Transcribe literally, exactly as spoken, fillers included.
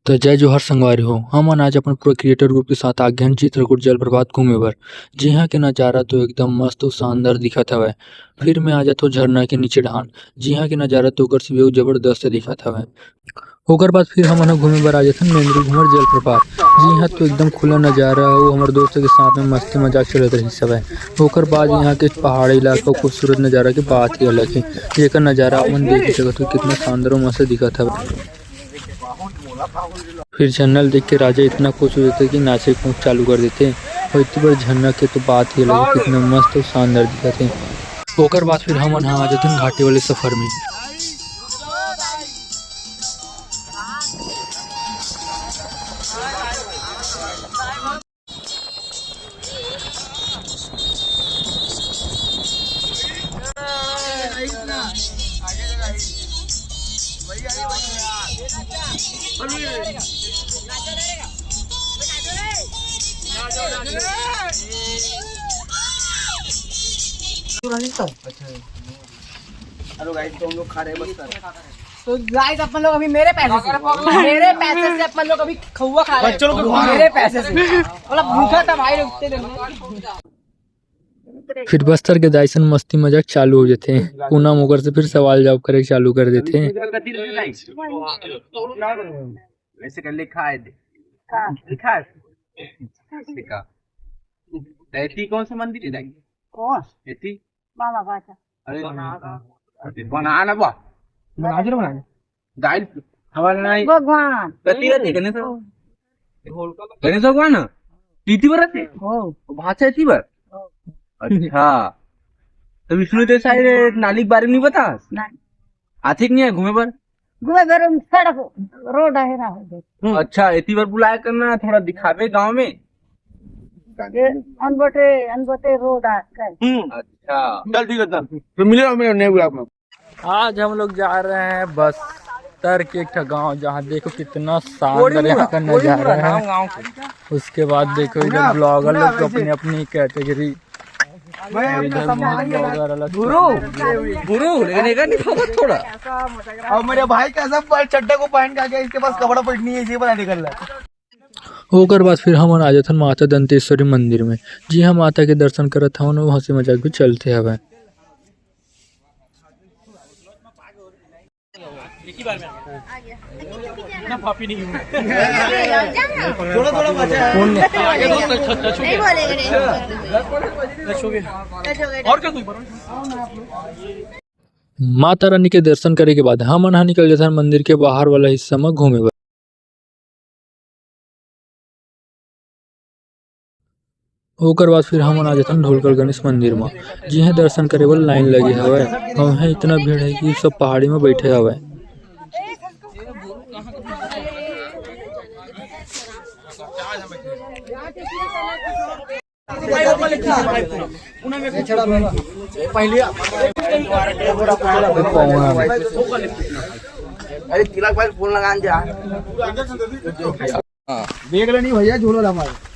त जय जोहार संगवारी हो, हमन आज अपन पूरा creator group के साथ आ गे हन चित्रकूट जलप्रपात घूमे बर, जिहाँ के नजारा तो एकदम मस्त अउ शानदार दिखत हवय। फिर मैं आ जाथों झरना के नीचे डहान, जिहाँ के नजारा तो ओकर से भी अउ जबरदस्त दिखत हवय। ओकर बाद फिर हमन ह घूमे बर आ जाथन मेंदरी घूमर जलप्रपात, जिहाँ तो एकदम खुला नजारा अउ हमर दोस्त के साथ में मस्ती मजाक चलत रहिस हवय। ओकर बाद यहाँ के पहाड़ी इलाका अउ खूबसूरत नजारा के बात ही अलग हे, जेकर नजारा आप मन देख ही सकत हो, कितना शानदार अउ मस्त दिखत हवय। फिर झरना ल देख के राजा इतना खुश हो जाथे कि नाचे कूद चालू कर देथे। अउ इतनी बड़ झरना के तो बात ही अलग हे, कितना मस्त अउ शानदार दिखत हे। ओकर बाद फिर हमन ह आ जाथन घाटी वाले सफर में। हेलो गाइस, तो हम लोग खा रहे हैं बस्तर। तो गाइस, अपन लोग अभी मेरे पैसे से, मेरे पैसे से अपन लोग अभी खौवा खा रहे हैं। बच्चों लोग को खवा रहे हैं। मेरे पैसे से। मतलब भूखा था भाई, रुकते थे। फिर बस्तर के दाई सन मस्ती मजाक चालू हो जाथे। पूनम ओकर से फिर सवाल जवाब करे चालू कर देथे। वैसे कर लिखा है दे। का? लिखा है। लिखा। एती कौन सा मंदिर है दाई? कौन? एती? बाबा बाजा। अरे, अरे, बना ना बा। बना दे, बना दे। दाई, हमारे नहीं। भगवान। कति रहते गणेश? गणेश भगवान? टीटी पर रहते? हो। भाषा एती पर? हो। अच्छा। तो विष्णु देव साई नाली के बारे में नहीं पता? नहीं। आथे कि नहीं है घूमे पर? घूमे बर सड़क, रोड आहे ना हो जाए। हम्म। अच्छा, एती बर बुलाया करना, थोड़ा दिखावे गांव में। ये अनबटे, अनबटे रोड आ कर। हम्म। अच्छा। चल ठीक है, चल। तो मिले हम नए ब्लॉग में। आज हम लोग जा रहे हैं बस्तर के एक ठो गांव, जहां देखो कितना शानदार यहाँ का नजारा है। गांव के। उसके बाद देखो इधर ब्लॉगर लोग अपनी अपनी कैटेगरी। भाई, अभी इधर तो मोहन समझ में ब्लॉगर अलग गुरु, गुरु, लेकिन एक नहीं पता थोड़ा। और मेरे भाई का सब चड्डा को पहन के आ गया, इसके पास कपड़ा पहननी है, ये बना निकल रहा है। ओकर बाद फिर हमन आ जाथन माता दंतेश्वरी मंदिर में, जिहां माता के दर्शन करत हवन अउ हंसी मजाक भी चलते हवय। माता रानी के दर्शन करे के बाद हमन ह निकल जाथन मंदिर के बाहर वाला हिस्सा म घूमे बर। ओकर बाद फिर हमन आ जाथन ढोलकल गणेश मंदिर म, जिहां दर्शन करे बर लाइन लगे हवय। अउ इहां इतना भीड़ हे कि सब पहाड़ी म बइठे हवय। अरे तिलक भाई फोन लगा जा। देख ले नहीं भैया, झूलो हमारे।